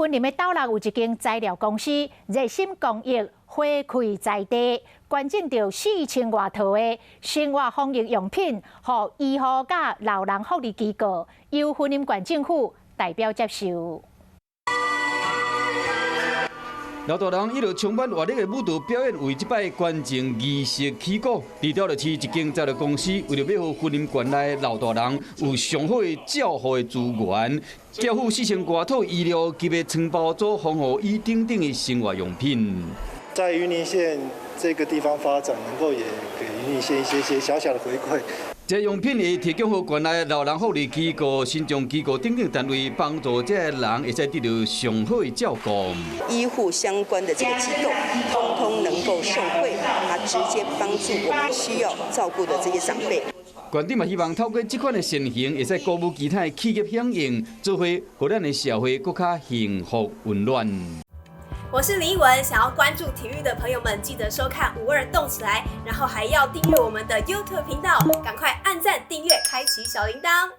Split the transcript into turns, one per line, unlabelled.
雲林的斗六有一間材料公司熱心公益，花開在地，捐贈著四千外套的生活防疫用品，予醫護佮老人福利機構，由雲林縣政府代表接受。
老大人一路充滿活力的舞蹈表演，為這擺捐贈儀式起鼓。佇斗六市一間材料公司，為著欲予雲林縣內老大人有上好的照護的資源，繳付四千外套醫療級的床包組防護衣等等的生活用品。
在雲林縣這個地方發展，能夠也給雲林縣一些些小小的回饋。
這用品會提供予縣內老人福利機構、身障機構等等單位，幫助這个人會使得著上好的照顧。
醫護相關的這個機構，通通能夠受惠，啊，直接幫助我們需要照顧的這些長輩。
縣長嘛希望透過這款的善行，會使鼓舞其他的企業響應，做伙予咱的社會閣較幸福溫暖。
我是林奕文，想要關注體育的朋友們，記得收看五二動起來，然後還要訂閱我們的 YouTube 頻道，趕快按讚、訂閱、開啟小鈴鐺。